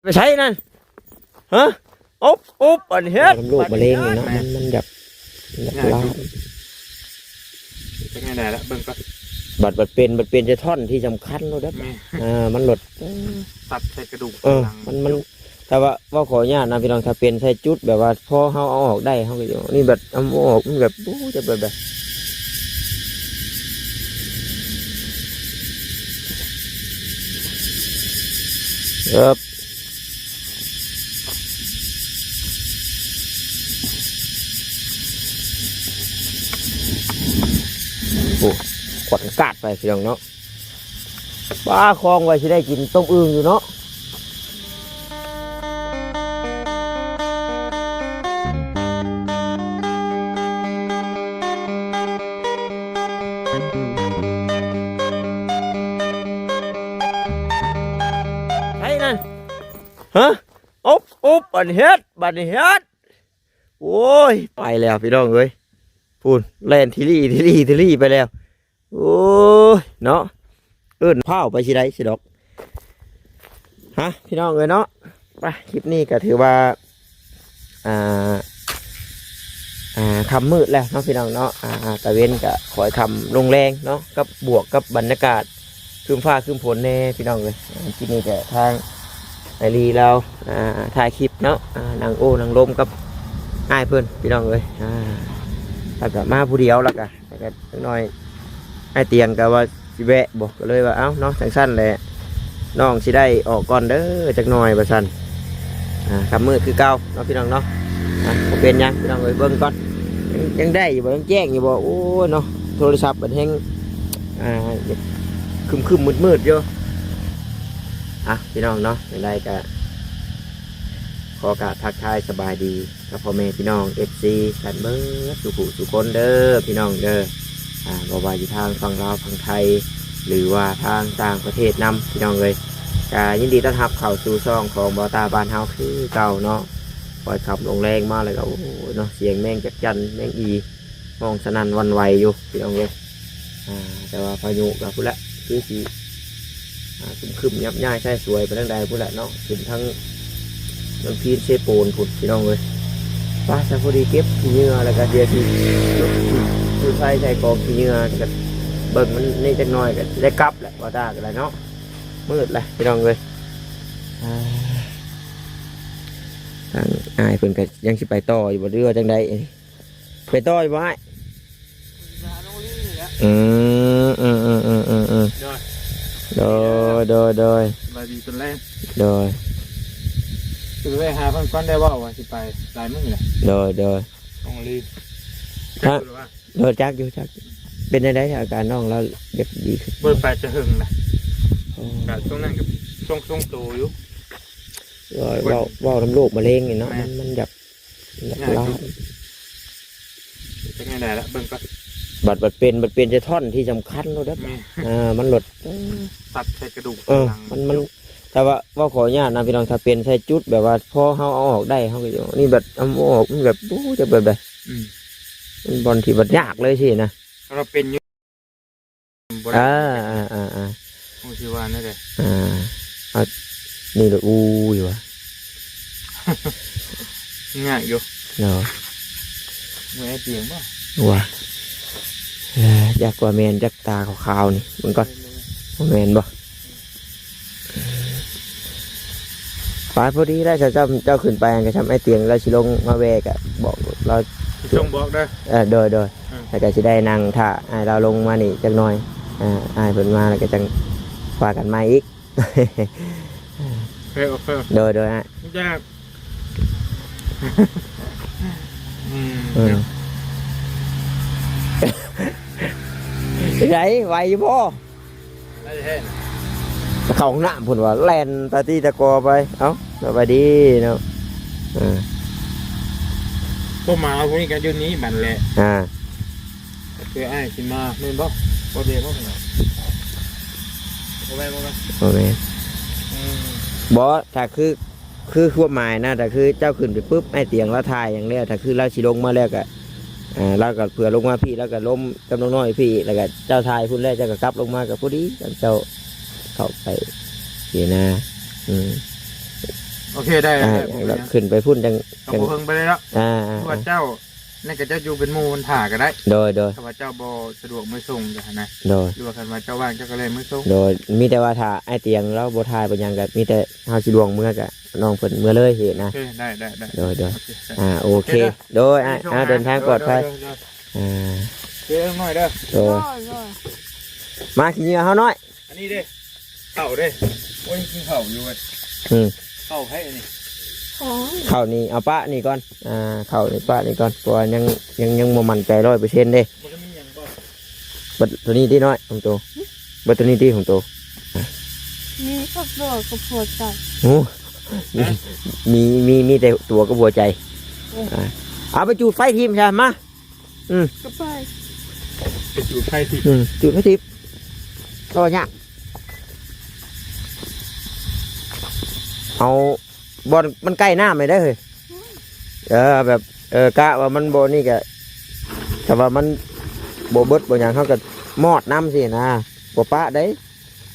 ໄປໃສນັ້ນ? ຮະ? ອົບ ອົບ ອັນເຮັດ ໂລກມະເຮັງນີ້ເນາະ ມັນ ມັນຢາກ ຢາກລາວ ຈັກແນວໃດລະ ເບິ່ງກ່ອນ ບັດ ບັດເປັນ ບັດເປັນຈະທ່ອນທີ່ສຳຄັນໂລດເດ້ ແມ່ນ ເອີ ມັນໂລດ ຕັດໃສ່ກະດູກ ເອີ ມັນ ມັນ ແຕ່ວ່າເວົ້າຂໍອະນຸຍາດນະພີ່ນ້ອງ ຖ້າເປັນໃສ່ຈຸດແບບວ່າພໍເຮົາເອົາອອກໄດ້ ເຮົາກໍຢູ່ ນີ້ແບບເອົາບໍ່ອອກ ມັນແບບ ໂອ້ ຈະແບບ ແບບ ເອີບ ໂອ້ ຄວັນກາດໄປພີ່ນ້ອງເນາະ. ປາຄອງໄວ້ຊິໄດ້ກິນຕົ້ມອຶ່ງຢູ່ເນາະ. ໃຜນັ້ນ? ຮະ? ອົບ ອົບ ອັນເຮັດ ບັດນີ້ເຮັດ. ໂອ້ຍ ໄປແລ້ວພີ່ນ້ອງເອີຍ ພຸ້ນ ແລ່ນທີລີ້ ທີລີ້ ທີລີ້ໄປແລ້ວ. ໂອ້ຍ ເນາະ ເອີ້ນພ້າວໄປຊິໄດ້ຊິດອກ. ຮະ ພີ່ນ້ອງເອີຍເນາະ ໄປ ຄລິບນີ້ກໍຖືວ່າ ອ່າ ອ່າ ຄ່ຳມືດແລ້ວເນາະ ພີ່ນ້ອງເນາະ. ອ່າ ຕາເວັນກໍຄ່ອຍຄ່ຳລົງແລງເນາະ ກັບ ບວກກັບບັນຍາກາດຄຶ້ມຟ້າຄຶ້ມຝົນແດ່ ພີ່ນ້ອງເອີຍ. ອ່າ ຄລິບນີ້ກໍທາງອ້າຍລີລາວ ອ່າ ຖ່າຍຄລິບເນາະ ອ່າ ນັ່ງໂອ້ນັ່ງລົມກັບອ້າຍເພິ່ນ ພີ່ນ້ອງເອີຍ. ອ່າ ແລ້ວກໍມາຜູ້ດຽວ ແລ້ວກໍ ແລ້ວກໍຈັກໜ້ອຍ ອ້າຍຕຽງກໍວ່າຊິແວະບໍ່ ກໍເລີຍວ່າ ເອົ້າເນາະ ຈັ່ງຊັ້ນແຫຼະ ນ້ອງຊິໄດ້ອອກກ່ອນເດີຈັກໜ້ອຍ ວ່າຊັ້ນ. ອ່າ ຄ່ຳມືດຄືເກົ່າເນາະ ພີ່ນ້ອງເນາະ. ອ່າ ບໍ່ເປັນຫຍັງ ພີ່ນ້ອງເອີຍ ເບິ່ງກ່ອນ ຍັງ ຍັງໄດ້ຢູ່ບໍ່ ຍັງແຈ້ງຢູ່ບໍ່? ໂອ້ຍເນາະ ໂທລະສັບມັນແຮງ ອ່າ ຄຶ້ມໆມືດໆຢູ່. ອ່ະ ພີ່ນ້ອງເນາະ ຈັ່ງໃດກໍ ຂໍກາບທັກທາຍສະບາຍດີກັບພໍ່ແມ່ພີ່ນ້ອງ ເອັຟຊີ ກັນເບິດສູ່ຜູ້ສູ່ຄົນເດີ ພີ່ນ້ອງເດີ. ອ່າ ບໍ່ວ່າຢູ່ທາງຝັ່ງລາວຝັ່ງໄທ ຫຼືວ່າທາງຕ່າງປະເທດນຳ ພີ່ນ້ອງເອີຍ ກະຍິນດີຕ້ອນຮັບເຂົ້າສູ່ຊ່ອງຂອງບ່າວຕາບ້ານເຮົາຄືເກົ່າເນາະ. ຄ່ອຍຄ່ຳລົງແລງມາແລ້ວກໍ ໂອ້ຍເນາະ ສຽງແມງຈັກຈັ່ນ ແມງອີ ຮ້ອງສະໜັ່ນຫວັ່ນໄຫວຢູ່ ພີ່ນ້ອງເອີຍ. ອ່າ ແຕ່ວ່າພາຍຸກໍພຸ້ນແຫຼະ ຄືຊິ ອ່າ ຄຶ້ມໆ ຍັບຍ້າຍໃຊ້ສວຍໄປທາງໃດພຸ້ນແຫຼະເນາະ ຂຶ້ນທາງເມືອງພີນເຊໂປນພຸ້ນ ພີ່ນ້ອງເອີຍ. ໄປ ສະພໍດີເກັບຂີ້ເຫຍື້ອ ແລ້ວກໍດຽວຊິຈຸດໄຟໃສ່ກອງຂີ້ເຫຍື້ອ ແລ້ວກໍເບິ່ງມັນນີ້ຈັກໜ້ອຍກໍຊິໄດ້ກັບແຫຼະ ວ່າຕາກໍໄດ້ເນາະ ມືດແລ້ວ ພີ່ນ້ອງເອີຍ. ອ່າ ທາງອ້າຍເພິ່ນກໍຍັງຊິໄປຕໍ່ຢູ່ບໍ່ ຫຼືວ່າຈັ່ງໃດ? ໄປຕໍ່ຢູ່ບໍ່ອ້າຍ? ອືມ ອືມ ໂດຍ ໂດຍ ໂດຍ ໂດຍ ສະບາຍດີຕອນແລງ ໂດຍ ຊິໄປຫາເພິ່ນກ່ອນ ໄດ້ເວົ້າວ່າຊິໄປຫຼາຍມື້ແລ້ວ ໂດຍ ໂດຍ ນ້ອງລີ ຮະ ໂດຍ ຈັກຢູ່ ຈັກຢູ່. ເປັນຈັ່ງໃດອາການນ້ອງລາວ ຢາກດີຂຶ້ນ? ບໍ່ໄດ້ໄປແຕ່ເຫິງນະ ໂອ້ ກະຊ່ວງນັ້ນກໍຊົງໆໂຕຢູ່ ເວົ້າ ເວົ້ານຳໂລກມະເຮັງນີ້ເນາະ ແມ່ນ ມັນ ມັນຢາກ ຢາກລາວ ຈັກແນວໃດລະ ເບິ່ງກ່ອນ ບັດ ບັດເປັນ ບັດເປັນຈະທ່ອນທີ່ສຳຄັນໂລດເດ້ ແມ່ນ ເອີ ມັນໂລດ ເອີ ຕັດໃສ່ກະດູກ ເອີ ຫຼັງ ມັນ ມັນ ແຕ່ວ່າເວົ້າຂໍອະນຸຍາດນະພີ່ນ້ອງ ຖ້າເປັນໃສ່ຈຸດແບບວ່າພໍເຮົາເອົາອອກໄດ້ ເຮົາກໍຢູ່ ນີ້ແບບເອົາບໍ່ອອກ ມັນແບບ ໂອ້ ຈະແບບໃດ ອືມ ມັນບ່ອນທີ່ແບບຍາກເລີຍຊີ້ນະ ເຮົາເປັນຢູ່ ບໍ່ໄດ້ ອ່າ ອ່າ ອ່າ ອ່າ ໂອ້ ຊິວ່າແນວໃດ ອ່າ ເອົາ ນີ້ລະ ອູ້ ຢູ່ວ່າ ຍາກຢູ່ເນາະ ແມ່ນຕຽງບໍ່ ວ່າ ເອີ ຢາກວ່າແມ່ນ ຈັກຕາຂາວໆນີ້ ເບິ່ງກ່ອນ ບໍ່ແມ່ນບໍ່? ໄປ ພໍດີແລ້ວ ເຈົ້າ ເຈົ້າຂຶ້ນໄປ ກໍຊ່ຳອ້າຍຕຽງລາວຊິລົງມາແວ່ ກໍບອກລາວ ຊິສົ່ງບອກເດີ ເອີ ໂດຍ ໂດຍ ອືມ ແລ້ວກໍຊິໄດ້ນັ່ງຖ້າອ້າຍລາວລົງມານີ້ຈັກໜ້ອຍ ອ່າ ອ້າຍເພິ່ນມາແລ້ວກໍຈັ່ງວ່າກັນໃໝ່ອີກ ໂອເຄ ໂອເຄ ໂດຍ ໂດຍ ອ້າຍ ອືມ ອືມ ເປັນໃດ ໄຫວຢູ່ບໍ່? ໄດ້ແທ້ນະ ເຂົ້າຫ້ອງນ້ຳພຸ້ນວ່າ ແລ່ນຕາຕີຕາກອໄປ ເອົ້າ ສະບາຍດີເນາະ ອ່າ ພວກໝາເອົາພວກນີ້ກໍຢູ່ນີ້ບັດແຫຼະ ອ່າ ກໍຄືອ້າຍຊິມາ ແມ່ນບໍ່? ບໍ່ແມ່ນບໍ່? ບໍ່ແມ່ນ ບໍ່ແມ່ນ ບໍ່ແມ່ນ ອືມ ບໍ່ ຖ້າຄື ຄືຄວາມໝາຍນະ ຖ້າຄືເຈົ້າຂຶ້ນໄປປຶບ ອ້າຍຕຽງລາວຖ່າຍຫຍັງແລ້ວ ຖ້າຄືລາວຊິລົງມາແລ້ວກະ ອ່າ ລາວກະເພື່ອລົງມາພີ້ ລາວກະລົມກັບນ້ອງນ້ອຍພີ້ ແລ້ວກະເຈົ້າຖ່າຍພຸ້ນແລ້ວ ເຈົ້າກະກັບລົງມາກະພໍດີ ເຈົ້າເຂົ້າໄປຊີ້ນະ ອືມ ໂອເຄ ໄດ້ ອ່າ ໄດ້ ບໍ່ເປັນຫຍັງ ຂຶ້ນໄປພຸ້ນຈັ່ງ ກໍບໍ່ເຫິງປານໃດດອກ ອ່າ ຄືວ່າເຈົ້າ ນັ້ນກໍເຈົ້າຢູ່ເປັນໝູ່ມັນຖ້າກໍໄດ້ ໂດຍ ໂດຍ ຖ້າວ່າເຈົ້າບໍ່ສະດວກມາສົ່ງກໍຫັ້ນນະ ໂດຍ ຫຼືວ່າຄັນວ່າເຈົ້າວ່າງເຈົ້າກໍແລ່ນມາສົ່ງ ໂດຍ ມີແຕ່ວ່າຖ້າອ້າຍຕຽງລາວບໍ່ຖ່າຍບໍ່ຫຍັງກໍມີແຕ່ເຮົາຊິລ່ວງເມືອກໍນ້ອງເພິ່ນເມືອເລີຍເຫັນນະ ໂອເຄ ໄດ້ ໄດ້ ໄດ້ ໂດຍ ໂດຍ ໂອເຄ ໄດ້ ອ່າ ໂອເຄ ໂອເຄເດີ ໂດຍ ອ້າຍ ອ່າ ເດີນທາງປອດໄພ ໂດຍ ໂດຍ ໂດຍ ອ່າ ໂອເຄ ນ້ອງນ້ອຍເດີ ໂດຍ ໂດຍ ໂດຍ ມາຂີ້ເຫຍື້ອເຮົານ້ອຍ ອັນນີ້ເດ້ ເຂົ້າເດ້ ໂອ້ຍ ກິນເຂົ້າຢູ່ເວີຍ ອືມ ເຂົ້າໃຜອັນນີ້ ຂອງ ເຂົ້ານີ້ເອົາປະນີ້ກ່ອນ ອ່າ ເຂົ້ານີ້ປະນີ້ກ່ອນ ເພາະວ່າຍັງ ຍັງ ຍັງບໍ່ໝັ້ນໃຈຮ້ອຍເປີເຊັນເດ້ ບໍ່ໄດ້ມີຫຍັງບໍ່ ເບິດໂຕນີ້ຕິນ້ອຍຂອງໂຕ ເບິດໂຕນີ້ຕິຂອງໂຕ ມີແຕ່ຕົວກັບຫົວໃຈ ໂອ້ ມີ ມີ ມີ ມີແຕ່ຕົວກັບຫົວໃຈ ເອີ ອ່າ ເອົາໄປຈູດໄຟຖິ້ມຊະ ມາ ອືມ ກໍໄປ ໄປຈູດໄຟທີ່ ອືມ ຈູດໄຟທີ່ ກໍຍາກ ເອົາບ່ອນມັນໃກ້ນ້ຳໄດ້ເຮີ້ຍ ເອີ ແບບ ເອີ ກະວ່າມັນບໍ່ນີ້ກະ ຖ້າວ່າມັນບໍ່ເບິດບໍ່ຫຍັງ ເຮົາກະມອດນຳຊີ້ນະ ບໍ່ປະເດ້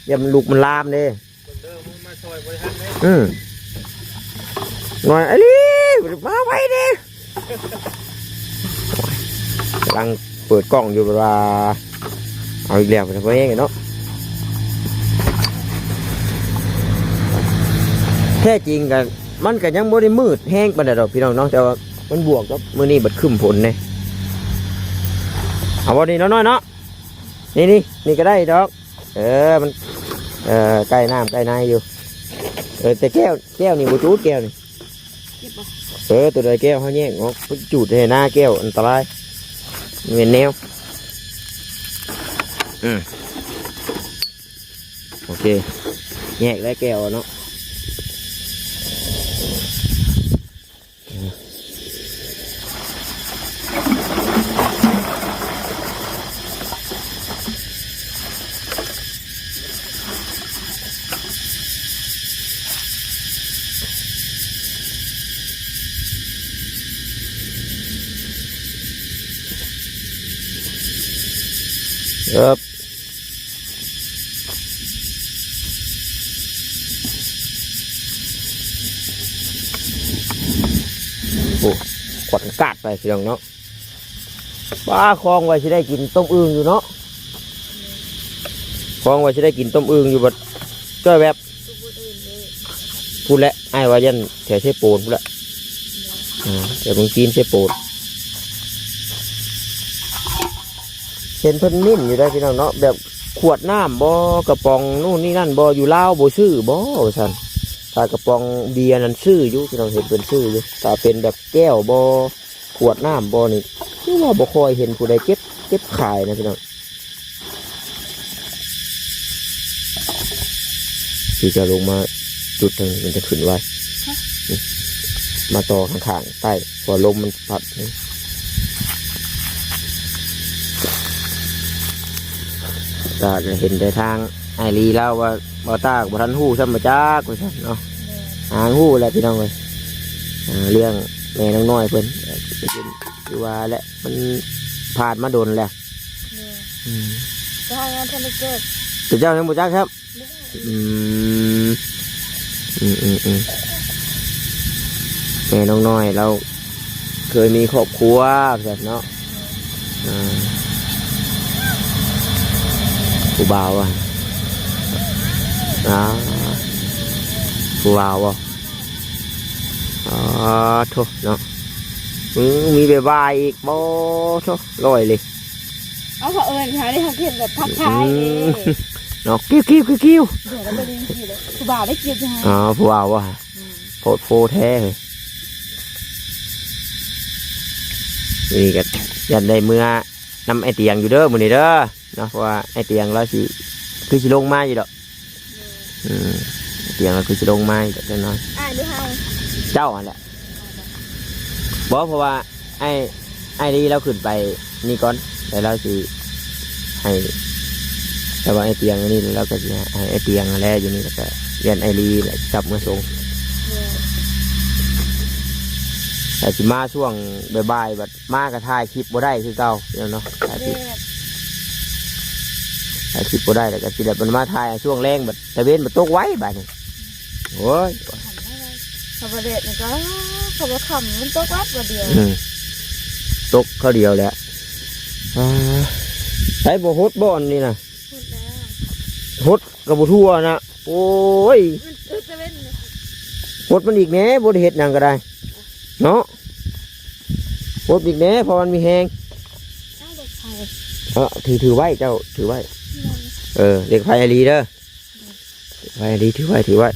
ຢ້ານມັນລຸກມັນລາມເດ້. ເບິ່ງເດີ ມາຊ່ອຍບໍ່ໄດ້ທັນເດ້. ອືມ ນ້ອຍອີ່ຫຼີ ມາໄວເດ້. ກຳລັງເປີດກ້ອງຢູ່ ແບບວ່າ ເອົາອີກແລ້ວ ເພິ່ນບໍ່ແຮງເນາະ. ແທ້ຈິງກໍ ມັນກໍຍັງບໍ່ໄດ້ມືດແຮງປານໃດດອກ ພີ່ນ້ອງເນາະ, ແຕ່ວ່າມັນບວກກັບມື້ນີ້ບັດຄຶ້ມຝົນເດ້. ເອົາບໍ່ນີ້ ນ້ອຍໆ ເນາະ? ນີ້ໆ ນີ້ກໍໄດ້ດອກ. ເອີ ມັນ ເອີ ໃກ້ນ້ຳໃກ້ໃນຢູ່. ເອີ ແຕ່ແກ້ວ ແກ້ວນີ້ບໍ່ຈູດ ແກ້ວນີ້. ເກັບບໍ່? ເອີ ໂຕໃດແກ້ວເຮົາແຍກອອກ ໄປຈູດໃຫ້ໜ້າແກ້ວ ອັນຕະລາຍ ແມ່ນແນວ. ອືມ ໂອເຄ ແຍກແລ້ວແກ້ວເນາະ. ໂອ້ ຂວັນກາດໄປ ພີ່ນ້ອງເນາະ. ປ້າ ຄອງໄວ້ຊິໄດ້ກິນຕົ້ມອຶ່ງຢູ່ເນາະ, ຄອງໄວ້ຊິໄດ້ກິນຕົ້ມອຶ່ງຢູ່. ບັດຈ້ອຍແວບ ຜູ້ແຫຼະ ອ້າຍວ່າຢ້ານແຖວເຊໂປນພຸ້ນແຫຼະ. ອ່າ ແຖວເມືອງຈີນ ເຊໂປນ. ເຫັນເພິ່ນມິ້ນຢູ່ໄດ໋ ພີ່ນ້ອງເນາະ, ແບບຂວດນ້ຳບໍ ກະປ໋ອງໂນ່ນນີ້ນັ້ນບໍ ຢູ່ລາວບໍ່ຊື້ບໍ ວ່າຊັ້ນ. ຖ້າກະປ໋ອງເບຍນັ້ນຊື້ຢູ່ ພີ່ນ້ອງ ເຫັນເພິ່ນຊື້ຢູ່. ຖ້າເປັນແບບແກ້ວບໍ ຂວດນ້ຳບໍ່ນີ້ ຄືວ່າບໍ່ຄ່ອຍເຫັນຜູ້ໃດເກັບ ເກັບຂາຍນະ ພີ່ນ້ອງ. ທີ່ຈະລົງມາຈຸດທາງນີ້ ມັນຈະຂຶ້ນໄວ. ຮະ? ນີ້ ມາຕໍ່ຂ້າງໆ ໃຕ້ ເພາະລົມມັນພັດນີ້. ຕາກໍເຫັນແຕ່ທາງອ້າຍລີລາວວ່າ ບໍ່ຕາກໍບໍ່ທັນຮູ້ຊ້ຳ ບໍ່ຈັກວ່າຊັ້ນເນາະ. ໂດຍ ຫາຮູ້ແຫຼະ ພີ່ນ້ອງເອີຍ. ອ່າ ເລື່ອງແມ່ນ້ອງນ້ອຍເພິ່ນ ຄືວ່າແຫຼະ ມັນຜ່ານມາດົນແລ້ວ. ໂດຍ ອືມ ແຕ່ເຮົາຍັງບໍ່ທັນໄດ້ເກີດ. ແຕ່ເຈົ້າຍັງບໍ່ຈັກຊ້ຳ. ບໍ່ຮູ້. ອືມ ອືມໆໆ ແມ່ນ້ອງນ້ອຍລາວເຄີຍມີຄອບຄົວຊັ້ນເນາະ. ອ່າ ຜູ້ບ່າວວ່າ ອ່າ ຜູ້ບ່າວບໍ່? ອໍ ໂທ້ເນາະ. ອືມ ມີບາຍບາຍອີກບໍ່? ໂທ້ ລອຍເລີຍ. ເອົາ ເຂົາເອີ້ນຫາເດ້ ເຮົາເຮັດແບບທັກທາຍເດ້. ອືມ ເນາະ ກິ້ວໆໆໆ. ດຽວລະບໍ່ໄດ້ກິ້ວເດ້ ຜູ້ບ່າວໄດ້ກິ້ວຈັ່ງໃດ. ອໍ ຜູ້ບ່າວວ່າ ອືມ ໂພດໂພແທ້ເຮີ້ຍ. ນີ້ກໍຢ້ານໄດ້ເມືອນຳອ້າຍຕຽງຢູ່ເດີ ມື້ນີ້ເດີເນາະ, ເພາະວ່າອ້າຍຕຽງລາວຊິ ຄືຊິລົງມາຢູ່ດອກ. ໂດຍ ອືມ ຕຽງລາວຄືຊິລົງມາອີກຈັກໜ້ອຍ. ອ້າຍຫຼືເຮົາ? ເຈົ້າຫັ້ນແຫຼະ. ບໍ່ ເພາະວ່າອ້າຍ ອ້າຍລີລາວຂຶ້ນໄປນີ້ກ່ອນ ແລ້ວລາວຊິໃຫ້ ແຕ່ວ່າອ້າຍຕຽງອັນນີ້ ແລ້ວລາວກໍຊິໃຫ້ອ້າຍຕຽງຫັ້ນແຫຼະຢູ່ນີ້ ແລ້ວກໍຢ້ານອ້າຍລີແຫຼະກັບມາສົ່ງ. ໂດຍ ແລ້ວຊິມາຊ່ວງບ່າຍໆ ບັດ ມາກໍຖ່າຍຄລິບບໍ່ໄດ້ຄືເກົ່າເນາະ, ຖ່າຍຄລິບ ແມ່ນ ຖ່າຍຄລິບບໍ່ໄດ້ ແລ້ວກໍຊິໄດ້ມັນມາຖ່າຍຊ່ວງແລງ ບັດຕາເວັນບັດຕົກໄວບາດນີ້. ໂອ້ຍ ຄັນບໍ່ແດດນີ້ກໍ ຄັນບໍ່ຄ່ຳມັນຕົກແປັບດຽວ. ອືມ ຕົກຄາວດຽວແຫຼະ. ອ່າ ໃສບໍ່ຫົດບໍ່ອັນນີ້ນະ? ຫົດແລ້ວ. ຫົດກໍບໍ່ທົ່ວນະ. ໂອ້ຍ ມັນເກີດຕາເວັນນະ. ຫົດມັນອີກແດ່ ບໍ່ໄດ້ເຮັດຫຍັງກໍໄດ້ເນາະ. ຫົດອີກແດ່ ເພາະມັນມີແຮງ. ເອົາເຫຼັກໄຟ. ເອີ ຖື ຖືໄວ້ ເຈົ້າຖືໄວ້. ເອີ ເຫຼັກໄຟອີ່ຫຼີເດີ. ໄວ້ດີ ຖືໄວ້ ຖືໄວ້.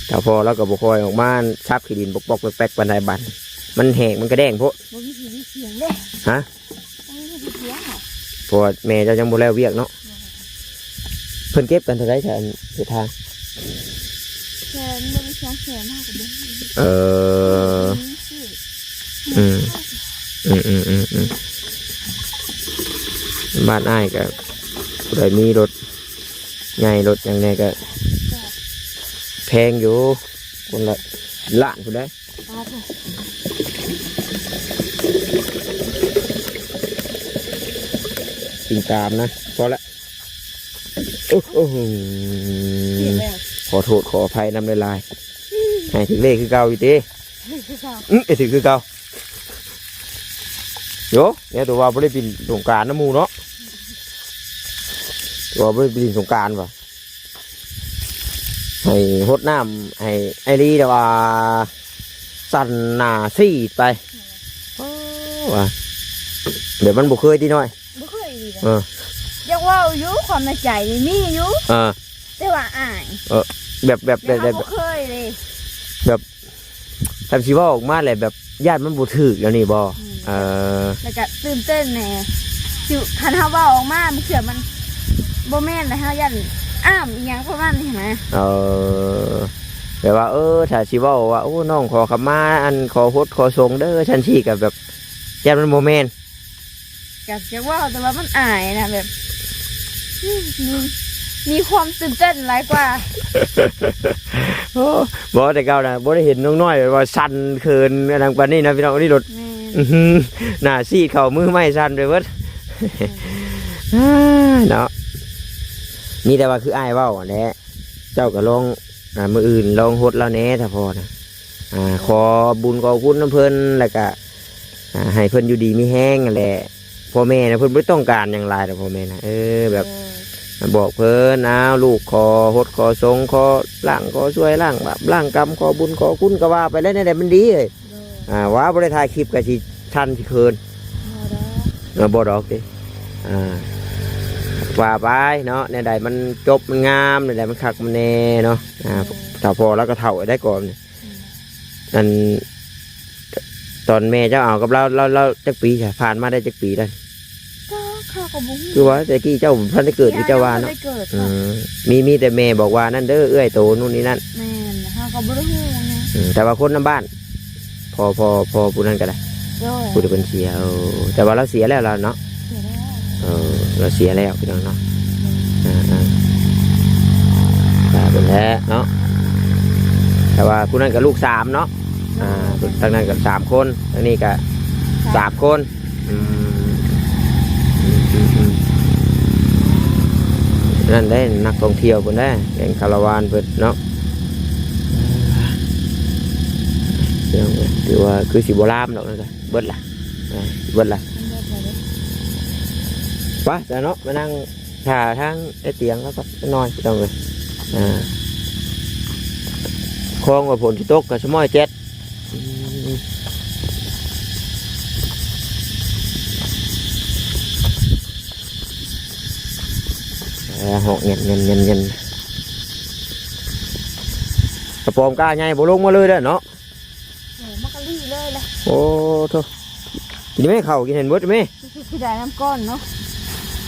ຖ້າພໍລາວກໍບໍ່ຄ່ອຍອອກມາສັບຂີ້ດິນປອກໆແປັກໆປານໃດບັດ ມັນແຫ້ງ ມັນກະແດ້ງໂພດ. ບໍ່ມີ ບໍ່ມີສຽງເດ້. ຮະ? ບໍ່ມີສຽງ. ເພາະວ່າແມ່ເຈົ້າຍັງບໍ່ແລ້ວວຽກເນາະ. ເພິ່ນເກັບກັນເທົ່າໃດຊະ ອັນເຮັດທາງ? ແສນ ບໍ່ມີສອງແສນ ເຮົາກໍບໍ່ຮູ້. ເອີ ອືມ ອືມ ອືມ ອືມ ອືມ ບ້ານອ້າຍກໍຜູ້ໃດມີລົດໃຫຍ່ລົດຫຍັງແດ່ກໍແພງຢູ່ ຄົນລະລ້ານພຸ້ນໃດ໋. ຕິງຕາມນະ ພໍລະ. ໂອ້ໂຫ ຂອໂທດຂໍອະໄພນຳຫຼາຍໆ. ໃຫ້ຖືກເລກຄືເກົ່າຢູ່ຕິ? ຖືກຄືເກົ່າ. ອືມ ໃຫ້ຖືກຄືເກົ່າ. ໂຢ ແນວຕົວວ່າບໍ່ໄດ້ຫຼິ້ນສົງການນຳໝູ່ເນາະ. ຕົວວ່າບໍ່ໄດ້ຫຼິ້ນສົງການວ່າ ໃຫ້ຫົດນ້ຳໃຫ້ອ້າຍລີ ແຕ່ວ່າສັ່ນໜ້າຊີດໄປ. ໂອ້ ວ່າ ແບບມັນບໍ່ເຄີຍຕິນ້ອຍ. ບໍ່ເຄີຍອີ່ຫຼີເດ້. ເອີ ຢາກເວົ້າຢູ່ ຄວາມໃນໃຈນີ້ມີຢູ່. ເອີ ແຕ່ວ່າອາຍ. ເອີ ແບບ ແບບ ແບບ ແບບ ບໍ່ເຄີຍເລີຍ ແບບ ຖ້າຊິເວົ້າອອກມາແຫຼະ ແບບຢ້ານມັນບໍ່ຖືກແນວນີ້ບໍ່? ອືມ ເອີ ແລ້ວກະຕື່ນເຕັ້ນແດ່ ຊິ ຄັນເຮົາເວົ້າອອກມາ ບາງເທື່ອມັນບໍ່ແມ່ນ ແລ້ວເຮົາຢ້ານອ້າມອີ່ຫຍັງປະມານນີ້ຫັ້ນນະ. ເອີ ແບບວ່າ ເອີ ຖ້າຊິເວົ້າວ່າ ໂອ້ ນ້ອງຂໍຂະມາ ອັນ ຂໍຫົດຂໍສົງເດີ ຊັ້ນຊີ້ ກະແບບຢ້ານມັນບໍ່ແມ່ນ. ກໍຢາກເວົ້າ ແຕ່ວ່າມັນອາຍນະ ແບບ ມີ ມີຄວາມຕື່ນເຕັ້ນຫຼາຍກວ່າ. ໂອ້ ບໍ່ ແຕ່ເກົ່ານະ ບໍ່ໄດ້ເຫັນນ້ອງນ້ອຍແບບວ່າສັ່ນເຂີນອັນນັ້ນປານນີ້ນະພີ່ນ້ອງ. ນີ້ໂລດ ແມ່ນ ອືຫື ໜ້າຊີດເຂົ້າ ມືໄມ້ສັ່ນໄປເບິດ. ແມ່ນ ເນາະ ມີແຕ່ວ່າຄືອ້າຍເວົ້າຫັ້ນແຫຼະ ເຈົ້າກໍລອງ ອ່າ ມື້ອື່ນລອງຫົດລາວແດ່ ຖ້າພໍນະ ອ່າ ຂໍບຸນຂໍຄຸນນຳເພິ່ນ ແລ້ວກະ ອ່າ ໃຫ້ເພິ່ນຢູ່ດີມີແຮງຫັ້ນແຫຼະ. ພໍ່ແມ່ນະ ເພິ່ນບໍ່ຕ້ອງການຫຍັງຫຼາຍດອກ ພໍ່ແມ່ນະ. ເອີ ແບບ ເອີ ບອກເພິ່ນ ອ້າວ ລູກຂໍຫົດຂໍສົງ ຂໍລ້າງ ຂໍຊ່ວຍລ້າງບາບລ້າງກຳ ຂໍບຸນຂໍຄຸນ ກໍວ່າໄປແຫຼະ ແນວໃດມັນດີເອີຍ. ໂດຍ ອ່າ ວ່າບໍ່ໄດ້ຖ່າຍຄລິບກໍຊິສັ່ນຊິເຂີນ. ບໍ່ດອກ ເອີ ບໍ່ດອກຕິ ອ່າ ວ່າໄປເນາະ ແນວໃດມັນຈົບມັນງາມ ແນວໃດມັນຄັກມັນແນ່ເນາະ. ອ່າ ໂດຍ ຖ້າພໍລາວກໍເຖົ້າໄດ້ກ່ອນນີ້. ອືມ ອັນ ຕອນແມ່ເຈົ້າເອົາກັບລາວ ລາວ ລາວຈັກປີຊະ? ຜ່ານມາໄດ້ຈັກປີແລ້ວ? ກໍເຂົາກໍບໍ່ຮູ້ ຄືວ່າແຕ່ກີ້ເຈົ້າບໍ່ທັນໄດ້ເກີດ ຄືເຈົ້າວ່າເນາະ. ຍັງບໍ່ໄດ້ເກີດ. ອືມ ມີ ມີແຕ່ແມ່ບອກວ່ານັ້ນເດີ ເອື້ອຍໂຕ ໂນ່ນນີ້ນັ້ນ. ແມ່ນ ເຮົາກໍບໍ່ໄດ້ຮູ້ຫຍັງ. ອືມ ແຕ່ວ່າຄົນນຳບ້ານ ພໍ່ ພໍ່ ພໍ່ຜູ້ນັ້ນກໍໄດ້. ໂດຍ ຜູ້ທີ່ເພິ່ນເສຍ. ເອີ ແຕ່ວ່າລາວເສຍແລ້ວລາວເນາະ. ເສຍແລ້ວ. ເອີ ລາວເສຍແລ້ວ ພີ່ນ້ອງເນາະ. ໂດຍ ເອີ ເອີ ກໍເປັນແທ້ເນາະ ແຕ່ວ່າຜູ້ນັ້ນກໍລູກສາມເນາະ. ອ່າ ໂດຍ ທາງນັ້ນກໍສາມຄົນ ທາງນີ້ກໍສາມ ສາມຄົນ. ອືມ ອືມ ອືມ ອືມ ນັ້ນເດ້ ນັກທ່ອງທ່ຽວເພິ່ນເດ້ ແກ້ງຄາລາວານເພິ່ນເນາະ. ຖືວ່າຄືຊິບໍ່ລາມດອກ ນັ້ນກໍເບິດລະ ເບິດລະ. ໄປຊະເນາະ ມານັ່ງ ຖ້າທາງໄອ້ຕຽງແລ້ວກໍນ້ອຍ ພີ່ນ້ອງເອີຍ. ອ່າ ຄອງວ່າຝົນຊິຕົກກໍສະມ້ອຍແຈດ. ອືມ ເອີ ຮ້ອງແງ່ນໆໆໆ ກະປອມກ້າໃຫຍ່ບໍ່ລົງມາເລີຍເດ້ເນາະ. ເອີ ມັນກໍລີ້ເລີຍແຫຼະ. ໂອ້ໂທ້ ກິນແມ່ ເຂົ້າກິນໃຫ້ເບິດແມ່. ຊິໄດ້ນ້ຳກ້ອນເນາະ.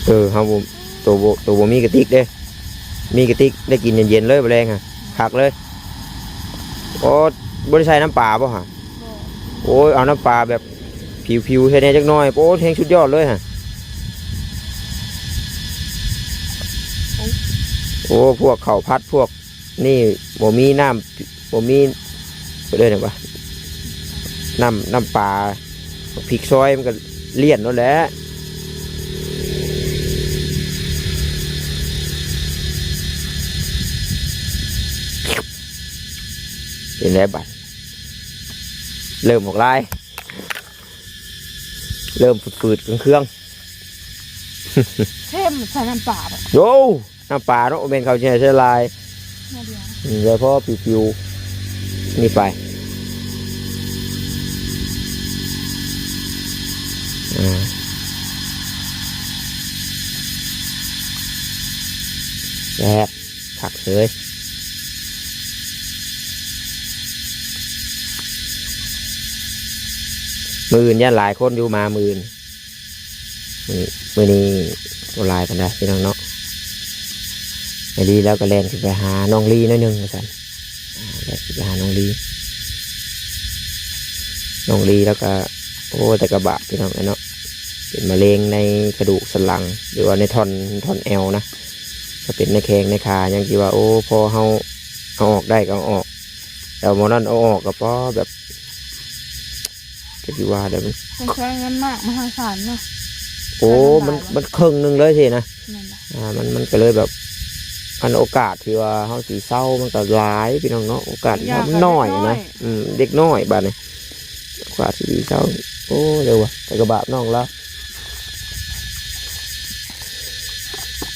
ເອີ ເຮົາບໍ່ ໂຕບໍ່ ໂຕບໍ່ມີກະຕິກເດ້ ມີກະຕິກໄດ້ກິນເຢັນໆເລີຍ ມື້ແລງຫະ ຄັກເລີຍ. ໂອ້ ບໍ່ໄດ້ໃສ່ນ້ຳປາບໍ່ຫະ? ບໍ່. ໂອ້ຍ ເອົານ້ຳປາແບບຜິວໆໃສ່ແດ່ຈັກໜ້ອຍ. ໂອ້ ແຮງສຸດຍອດເລີຍຫະ. ໂອ້ ພວກເຂົ້າຜັດ ພວກ ນີ້ບໍ່ມີນ້ຳ ບໍ່ມີ ເອີ້ນຫຍັງວະ ນ້ຳ ນ້ຳປາ ພລິກຊອຍ ມັນກໍລ້ຽນໂລດແຫຼະ. ປັນແນວໃດບັດ ເລີ່ມອອກລາຍ ເລີ່ມຝືດໆເຄືອງໆ ເຄັມ ໃສ່ນ້ຳປາບໍ່? ໂອ້ ນ້ຳປາເນາະ ບໍ່ແມ່ນເຂົາຊິໃຫ້ໃສ່ຫຼາຍ ໜ້ອຍດຽວ ອືມ ໃສ່ພໍປິວໆ ນີ້ໄປ ອ່າ ແຊບ ຄັກເລີຍ ມື້ອື່ນຢ້ານຫຼາຍຄົນຢູ່ ມາມື້ອື່ນ ມື້ ມື້ນີ້ບໍ່ຫຼາຍປານໃດພີ່ນ້ອງເນາະ ໄອລີລາວກໍແລ່ນຂຶ້ນໄປຫານ້ອງລີໜ້ອຍໜຶ່ງວ່າຊັ້ນ ອ່າ ແລ່ນຂຶ້ນໄປຫານ້ອງລີ ນ້ອງລີລາວກໍ ໂອ້ ແຕ່ກະບາບພີ່ນ້ອງເອີຍເນາະ ເປັນມະເຮັງໃນກະດູກສັນຫຼັງ ຫຼືວ່າໃນທ່ອນ ທ່ອນແອວນະ ກໍເປັນໃນແຂ້ງໃນຂາ ຍັງຊິວ່າ ໂອ້ ພໍເຮົາເອົາອອກໄດ້ກໍເອົາອອກ ແຕ່ໝໍນັ້ນເອົາອອກກໍພໍແບບ ກໍຊິວ່າໄດ້ ມັນ ຕ້ອງໃຊ້ເງິນມາກມະຫາສານເນາະ ໂອ້ ມັນ ມັນເຄິ່ງໜຶ່ງເລີຍຊີ້ນະ ແມ່ນລະ ອ່າ ມັນ ມັນກໍເລີຍແບບ ອັນໂອກາດທີ່ວ່າເຮົາຊິເຊົາມັນກໍຫຼາຍພີ່ນ້ອງເນາະ ໂອກາດທີ່ເຮົາມັນໜ້ອຍນະ ອືມ ເດັກນ້ອຍບາດນີ້ ໂອກາດທີ່ຊິເຊົາ ໂອ້ ເດີວ່າ ແຕ່ກະບາບນ້ອງລາວ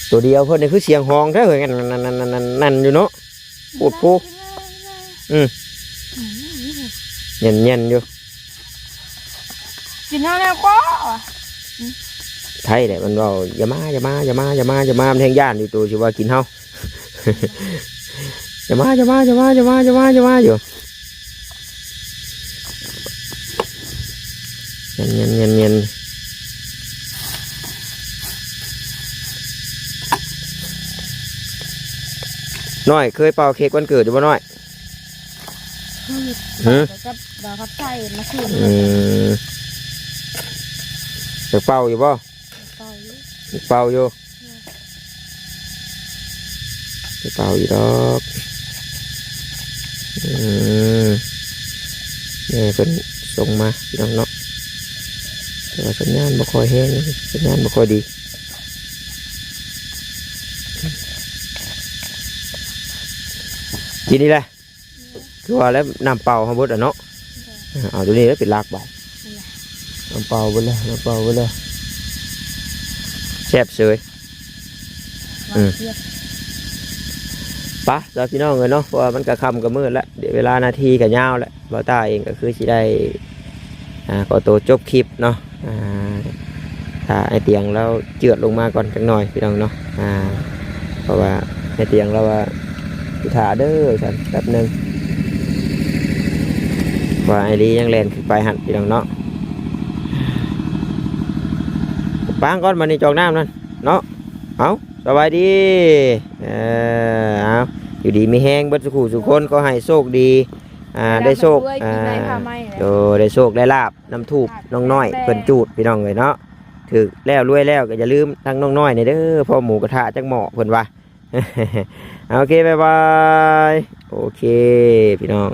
ໂຕດຽວເພິ່ນນີ້ຄືສຽງຮ້ອງແທ້ເຮີ້ຍ ນັ້ນໆໆໆ ນັ້ນຢູ່ເນາະ ໂພດໂພ ອືມ ອືມ ແຍ່ນໆຢູ່ ກິນເຮົາແນວກໍ ໄທແຫຼະ ມັນເວົ້າ ຢ່າມາ ຢ່າມາ ຢ່າມາ ຢ່າມາ ຢ່າມາ ມັນແຮ່ງຢ້ານຢູ່ ໂຕຊິວ່າກິນເຮົາ ຢ່າມາ ຢ່າມາ ຢ່າມາ ຢ່າມາ ຢ່າມາ ຢ່າມາຢູ່ ແຍ່ນໆໆໆ ນ້ອຍ ເຄີຍເປົ່າເຄັກວັນເກີດຢູ່ບໍ່ນ້ອຍ? ຄື ຫື ເປົ່າກັບດາວກັບໄຊມາຄືນ ອືມ ຢາກເປົ່າຢູ່ບໍ່? ເປົ່າຢູ່ ເປົ່າຢູ່ ເປົ່າຢູ່ດອກ ອືມ ແມ່ເພິ່ນສົ່ງມາພີ່ນ້ອງເນາະ ແຕ່ວ່າສັນຍານບໍ່ຄ່ອຍແຮງ ສັນຍານບໍ່ຄ່ອຍດີ ກິນນີ້ແຫຼະ ຄືວ່າແລ້ວ ນ້ຳເປົ່າເຮົາເບິດແລ້ວເນາະ ເອີ ເອົາໂຕນີ້ເປັນຫຼັກບາດ ນ້ຳເປົ່າເບິດແລ້ວ ນ້ຳເປົ່າເບິດແລ້ວ ແຊບເສີຍ ອືມ ໄປລະພີ່ນ້ອງເອີຍເນາະ ເພາະວ່າມັນກະຄ່ຳກະມືດແລ້ວ ດຽວເວລານາທີກະຍາວແລ້ວ ບ່າວຕ້າເອງກະຄືຊິໄດ້ ອ່າ ຂໍໂຕຈົບຄລິບເນາະ ອ່າ ຖ້າອ້າຍຕຽງລາວເຈື່ອນລົງມາກ່ອນຈັກໜ້ອຍພີ່ນ້ອງເນາະ ອ່າ ເພາະວ່າອ້າຍຕຽງລາວວ່າ ຊິຖ້າເດີ ວ່າຊັ້ນ ແປັບໜຶ່ງ ວ່າອ້າຍລີຍັງແລ່ນຂຶ້ນໄປຫັ້ນພີ່ນ້ອງເນາະ ປາງກ່ອນ ບາດນີ້ຈອກນ້ຳນັ້ນເນາະ ເອົາ ສະບາຍດີ ເອີ ເອົາ ຢູ່ດີມີແຮງເບິດສູ່ຄູ່ສູ່ຄົນ ຂໍໃຫ້ໂຊກດີ ອ່າ ໄດ້ໂຊກ ອ່າ ໂດຍ ໄດ້ໂຊກໄດ້ລາບນຳທູບນ້ອງນ້ອຍເພິ່ນຈູດ ພີ່ນ້ອງເອີຍເນາະ ຖືກແລ້ວລວຍແລ້ວ ກໍຢ່າລືມທັງນ້ອງນ້ອຍນີ້ເດີ ພໍໝູກະທະຈັກໝໍ້ເພິ່ນວ່າ ໂອເຄ ບາຍບາຍ ໂອເຄ ພີ່ນ້ອງ